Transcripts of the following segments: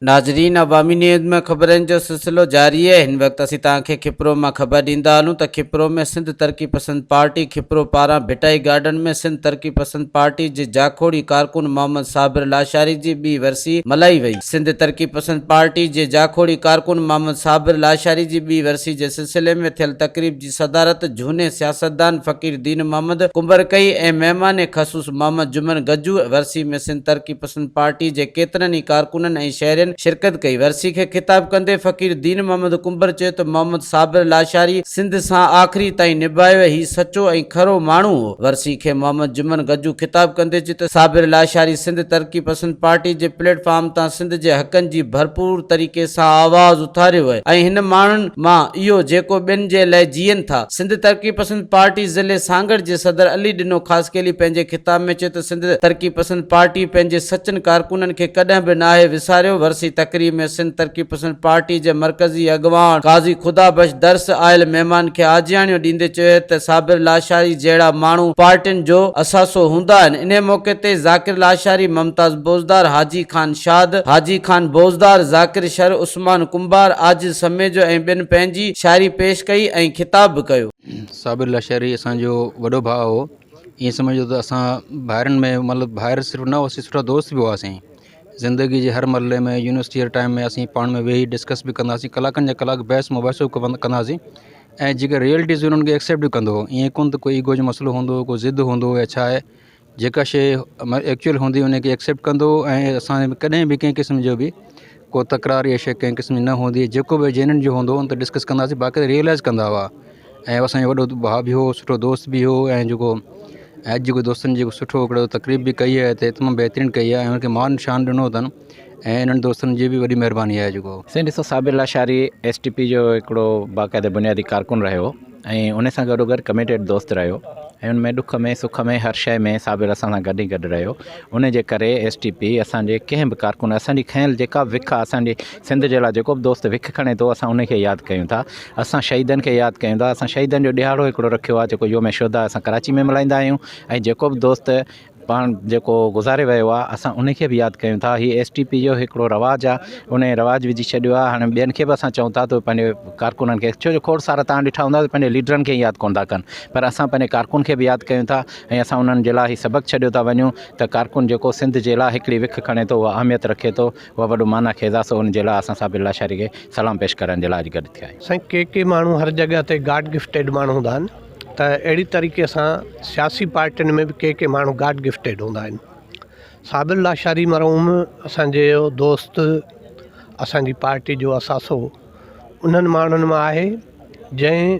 ناظرين عوامي نيوز ۾ خبرن جو سلسلو جاري آهي هن وقت اسين توهان کي کپرو مان خبر ڏيندا هلون ته کپرو ۾ سنڌ ترقي پسند پارٽي کپرو پاران ڀٽائي گارڊن ۾ سنڌ ترقي پسند پارٽي جي جاکوڙي ڪارڪن محمد صابر لاشاري جي ٻي ورسي ملهائي وئي. سنڌ ترقي پسند پارٽي جي جاکوڙي ڪارڪن محمد صابر لاشاري جي ٻي ورسي جي سلسلي ۾ ٿيل تقريب جي صدارت جهوني سياستدان فقير دين محمد ڪنڀر ڪئي ۽ مهمان خصوص محمد جمن گجو ورسي ۾ سنڌ ترقي پسند پارٽي جي ڪيترن ئي ڪارڪنن ۽ شهرين شرڪت ڪئي. ورسي کي خطاب ڪندي فقير دين محمد ڪنڀر چيو ته محمد صابر لاشاري سنڌ سان آخري تائين نڀايو هي سچو ۽ کرو ماڻهو هو. ورسي کي محمد جمن گجو خطاب ڪندي چيو ته صابر لاشاري سنڌ ترقي پسند پارٽي جي پليٽ فارم تان سنڌ جي حقن جي ڀرپور طريقي سان آواز اٿاريو ۽ هن ماڻهن مان اهو جيڪو ٻين جي لئه جيئن ٿا. سنڌ ترقي پسند پارٽي ضلعي سانگهڙ جي صدر علي ڏنو خاصخيلي پنهنجي خطاب ۾ چيو ته سنڌ ترقي پسند پارٽي پنهنجي سچن ڪارڪنن کي ڪڏهن به ناهي وساريو، ورسي تقريب ۾ سنڌ ترقي پسند پارٽي جي مرڪزي اڳواڻ قاضي خدا بخش درس آيل مهمان کي آجياڻيون ڏيندي چيو ته صابر لاشاري جهڙا ماڻهو پارٽين جو اثاثو هوندا آهن، انهي موقعي تي ذاڪر لاشاري، ممتاز بوزدار، حاجي خان شاد، حاجي خان بوزدار، ذاڪر شر، عثمان ڪنڀار، عاجز سميجو ۽ ٻين پنهنجي شاعري پيش ڪئي ۽ خطاب به ڪيو. صابر لاشاري اسان جو وڏو ڀاء هو ائين سمجهو ته اسان ڀائرن ۾ مطلب ڀائر صرف نه هئاسين سٺا دوست به هئاسين زندگي جي هر مرحلي ۾ يونيورسٽي جي ٽائيم ۾ اسين پاڻ ۾ ويهي ڊسڪس به ڪندا هئاسين ڪلاڪن جا ڪلاڪ بحث مباحثو ڪندا هئاسين ۽ جيڪا ريئلٽيز هئي انهن کي ايڪسيپٽ به ڪندو هو ائين ڪونه ته ڪوئي ايگو جو مسئلو هوندو هو ڪو ضد هوندو هو يا ڇا آهي جيڪا شيء ايڪچوئل هوندي ان کي ايڪسيپٽ ڪندو هو ۽ اسان ۾ ڪڏهن به ڪنهن قسم جو به ڪو تڪرار يا شيء ڪنهن قسم جي نه هوندي جيڪو به جينين جو هوندو هو ان تي ڊسڪس ڪندا هئاسين باقي ريئلائز ڪندا هئا ۽ اسانجو وڏو ڀاء به هو سٺو دوست به هو ۽ جيڪو اڄ جيڪو دوستن جيڪو سٺو هڪڙو تقريب به ڪئي آهي ته تمام بهترين ڪئي آهي ۽ ان کي مان شان ڏنو اٿن ۽ انهن دوستن جي به وڏي مهرباني آهي جيڪو. سائين ڏسو Sabir Lashari S T P جو هڪڙو باقاعده بنيادي ڪارڪن رهيو. ۽ ان سان گڏو گڏ ڪميٽيڊ دوست رهيو ۽ ان ۾ ڏک ۾ سک ۾ هر شيء ۾ صابر اسان سان گڏ ئي گڏ رهيو ان جي ڪري ايس ٽي پي اسان جي ڪنهن به ڪارڪن اسان جي کنيل جيڪا به وک آهي اسان جي سنڌ جي لاء جيڪو به دوست وک کڻي ٿو اسان ان کي ياد ڪيون ٿا اسان شهيدن کي ياد ڪيون ٿا اسان شهيدن جو ڏهاڙو هڪڙو رکيو آهي جيڪو يوم شهدا اسان ڪراچي ۾ ملهائيندا آهيون ۽ جيڪو به دوست پاڻ جيڪو گذاري ويو آهي اسان ان کي به ياد ڪيون ٿا هي ايس ٽي پي جو هڪڙو رواج آهي ان رواج وجهي ڇڏيو آهي هاڻي ٻين کي به اسان چئون ٿا ته پنهنجي ڪارڪنن کي ڇو جو کوڙ سارا تان ڏٺا هوندا ته پنهنجي ليڊرن کي ياد ڪونه ٿا ڪن پر اسان پنهنجي ڪارڪن کي به ياد ڪيون ٿا ۽ اسان انهن جي لاء هي سبق ڇڏيو ٿا وڃون ته ڪارڪن جيڪو سنڌ جي لاء هڪڙي وک کڻي ٿو اها اهميت رکي ٿو اها وڏو معنيٰ خيز آهي سو ان جي لاء اسان صابر لاشاري کي سلام پيش ڪرڻ جي لاء اڄ گڏ ٿيا آهيون. سائين ڪي ڪي ماڻهو هر جڳهه تي گاڊ گفٽيڊ ماڻهو هوندا آهن. ته اهڙي طريقي سان سياسي پارٽين ۾ به ڪي ڪي ماڻهو گاڊ گفٽيڊ هوندا آهن. صابر لاشاري مرحوم اسان جو دوست اسان جي پارٽي جو اثاثو انهن ماڻهن مان آهي جنهن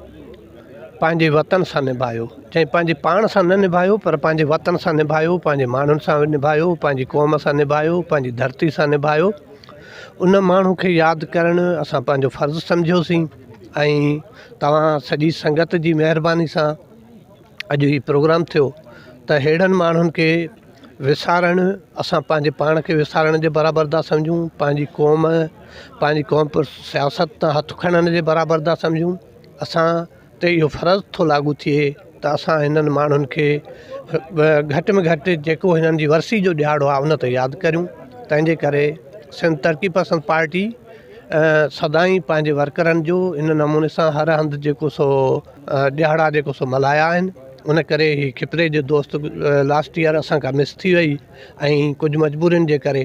پنهنجي وطن سان نڀايو جنهن پنهنجي پاڻ سان نه نڀايو پر پنهنجي وطن سان نڀايو پنهنجي ماڻهن سان نڀايو پنهنجي قوم سان نڀايو پنهنجي ڌرتي سان نڀايو ان ماڻهو کي ياد ڪرڻ اسان پنهنجو فرض سمجهيوسين ۽ توهان سڄي سنگت جي مهرباني سان اڄ هي پروگرام ٿيو ته ههڙن ماڻهن کي وسارڻ اسان پنهنجي پاڻ کي وسارڻ جي برابر ٿا سمجهون پنهنجي قوم پنهنجي قوم پرست سياست تان هٿ کڻڻ جي برابر ٿا سمجهون اسان تي اهو فرض ٿو لاڳو ٿئي ته اسان هنن ماڻهن کي گهٽ ۾ گهٽ جيڪو هنن جي ورسي جو ڏهاڙو آهي ان تي ياد ڪريون تنهن جي ڪري سنڌ ترقي پسند پارٽي سدائين پنهنجي ورڪرن جو ان نموني سان هر هنڌ جيڪو سو ڏهاڙا جيڪو سو ملهايا آهن ان ڪري هي کپري جي دوست لاسٽ ايئر اسان کان مس ٿي وئي ۽ ڪجهه مجبورين جي ڪري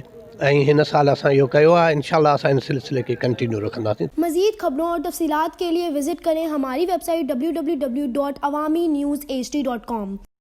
۽ هن سال اسان اهو ڪيو آهي انشاء الله اسان ان سلسلي کي ڪنٽينيو رکنداسين. مزيد خبرون اور تفصيلات کے لئے وزٽ ڪرين ھماري web site W W W dot Awami news H D dot com.